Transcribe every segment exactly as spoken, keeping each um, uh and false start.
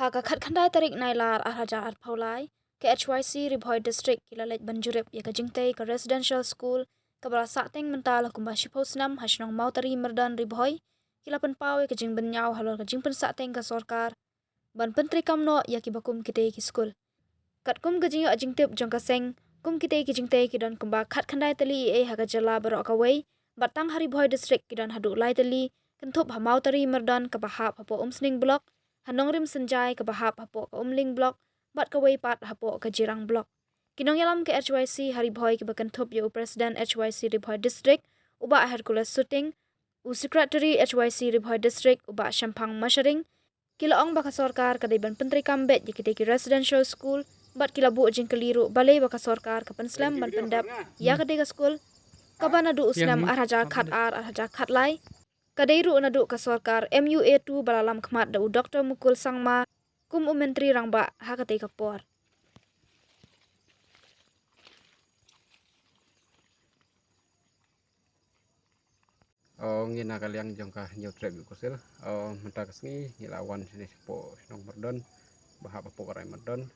Ha ka khatkhyndai tarik Nailar ar hajar arphew lai, ka H Y C Ri Bhoi District ki la leit ban jurip ïa ka jingtei ka residential school kaba la sahteng mynta la kumba shiphew snem ha shnong Mawtari Myrdon Ri Bhoi, ki la pynpaw ïa ka jingbynñiaw halor ka jingpynsahteng ka sorkar ban pyntreikam noh ïa kiba kum kitei ki skul. Katkum ka jingïoh jingtip jong ka seng, kum kitei ki jingtei ki don kumba khatkhyndai tylli ei ei ha ka jylla baroh kawei, bad tang ha Ri Bhoi District ki don haduh lai tylli, kynthup ha Mawtari Myrdon kaba hap hapoh Umsning Block, ha Nongrim Synjai kaba hap hapoh ka Umling Block, bad kawei pat hapoh ka Jirang Block. Ki nongïalam ka H Y C ha Ri Bhoi kiba kynthup ïa u President H Y C Ri Bhoi District, u Bah Hercules Suting, u Secretary H Y C Ri Bhoi District, u Bah Shemphang Masharing, ki la ong ba ka sorkar ka dei ban pyntreikam beit ïa kitei ki residential school, bad ki la buh jingkylli ruh balei ba ka sorkar ka pynslem ban pyndep ïa katei ka skul, kaba naduh u snem ar hajar khatar, ar hajar khatlai ka dei ruh naduh ka sorkar M U A two ba la lam khmat da u Doctor Mukul Sangma kum u Myntri Rangbah ha katei ka por. O, ngi na ka liang jong ka Hynñiewtrep Youth Council, o, mynta ka sngi ngi la wan shane shapoh shnong Myrdon, ba hap hapoh ka rai Myrdon.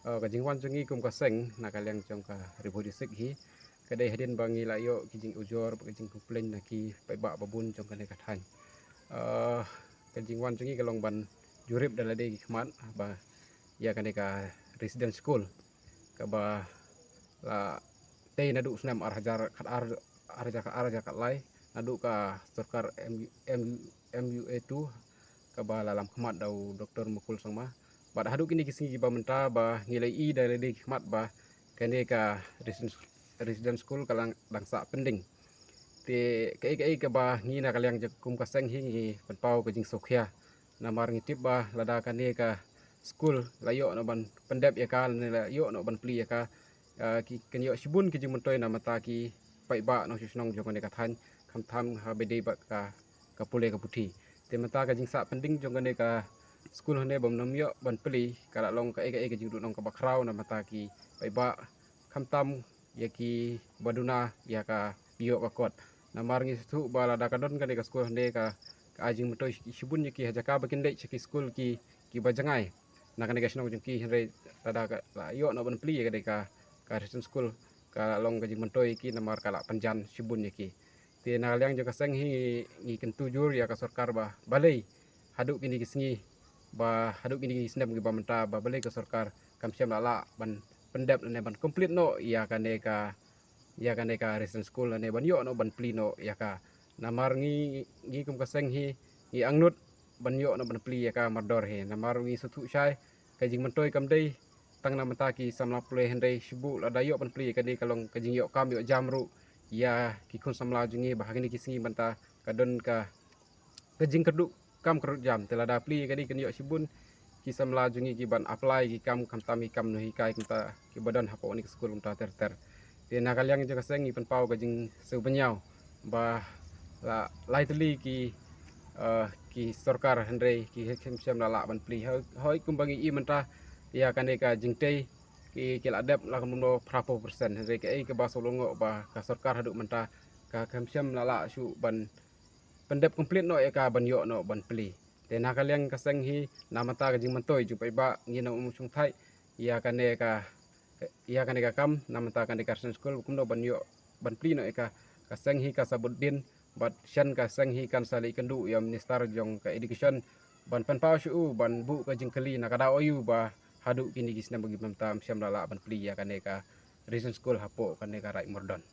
O, ka jingwan jong ngi kum ka seng na ka liang jong ka Ri Bhoi District hi, ka dei hadien ba ngi la ïoh ki jingujor bad ki jingcomplain na ki paidbah babun jong kane ka thaiñ. O, ka jingwan jong ngi ka long ban jurip da lade ki khmat ba ïa kane ka residence school kaba la tei naduh snem ar hajar khatar, ar hajar khatar, ar hajar khatlai, naduh ka sorkar M U, M U, M U A two, kaba la lam khmat da u Doctor Mukul Sangma. Bad haduh kine ki sngi kiba mynta ba ngi la ïohi da lade ki khmat ba kane ka residence, residence school ka la dang sah pending. Te kaei kaei kaba ngi na ka liang jong kum ka seng hi ngi pynpaw ka jingsngewkhia. Namar ngi tip ba lada kane ka skul la ïoh noh ban pyndep ïa ka, lane la ïoh noh ban plie ïa ka, ah, ki kan ïoh shibun ki jingmyntoi na bynta ki paidbah nongshong shnong jong kane ka thaiñ, khamtam haba ïadei bad ka, ka pule ka puthi. Te mynta ka jingsah pending jong kane ka skul hangne bym nym ïoh ban plie, ka la long kaei kaei ka jingduhnong kaba khraw na bynta ki paidbah, khamtam ïa kiba duna ïa ka ïoh ka kot. Namar ngi sngewthuh ba lada ka don kane ka skul hangne ka, ka ai jingmyntoi shibun ïa ki ha jaka ba kin leit sha ki skul ki, kiba jngai na kane ka shnong jong ki, hynrei lada ka la ïoh noh ban plie ïa kane ka, ka residence school, ka long ka jingmyntoi ïa ki namar ka la pynjan shibun ïa ki. Te na ka liang jong ka seng hi ngi, ngi kyntu jur ïa ka sorkar ba balei haduh kine ki sngi, ba haduh kine ki snem kiba mynta ba balei ka sorkar kam shym la lah ban pyndep lane ban complete noh ïa kane ka, ïa kane ka residence school lane ban ïoh noh ban plie noh ïa ka. Namar ngi, ngi kum ka seng hi ngi angnud ban ïoh noh ban plie ïa ka mardor hi. Namar ngi sngewthuh shai ka jingmyntoi kam dei tang na bynta ki samla pule, hynrei shibun lada ïoh ban plie ïa kane ka long ka jingïoh kam ïoh jam ruh ïa ki khun samla jong ngi ba ha kine ki sngi mynta ka don ka, ka jingkyrduh kam kyrduh jam. Te lada plie ïa kane kan ïoh shibun ki samla jong ngi ki ban apply ki kam, khamtam ki kam nonghikai kumta kiba don hapoh kane ka skul kumta ter ter. Te na ka liang jong ka seng ngi pynpaw ka jingsngewbha ba la lai tylli ki, eh, ki sorkar hynrei ki kam shym la lah ban plie. Hoi, hoi kumba ngi i mynta ïa kane ka jingtei ki, ki la dep la kumno phra phew percent, hynrei kaei kaba sngewlyngngoh ba ka sorkar haduh mynta ka kam shym la lah shuh ban pyndep complete noh ïa ka ban ïoh noh ban plie. Te na ka liang ka seng hi na bynta ka jingmyntoi jong paidbah ngi na um shongthait ïa kane ka, ïa kane ka kam na bynta kane ka residence school kumno ban ïoh ban plie noh ïa ka. Ka seng hi ka sa bud dien bad shen ka seng hi kan sa leit kynduh ïa u minister jong ka education ban pynpaw sha u ban buh ka jingkylli na ka daw aïu ba haduh kine ki snem ba ki mynta ym shym la lah ban plie ïa kane ka residence school hapoh kane ka Raid Myrdon.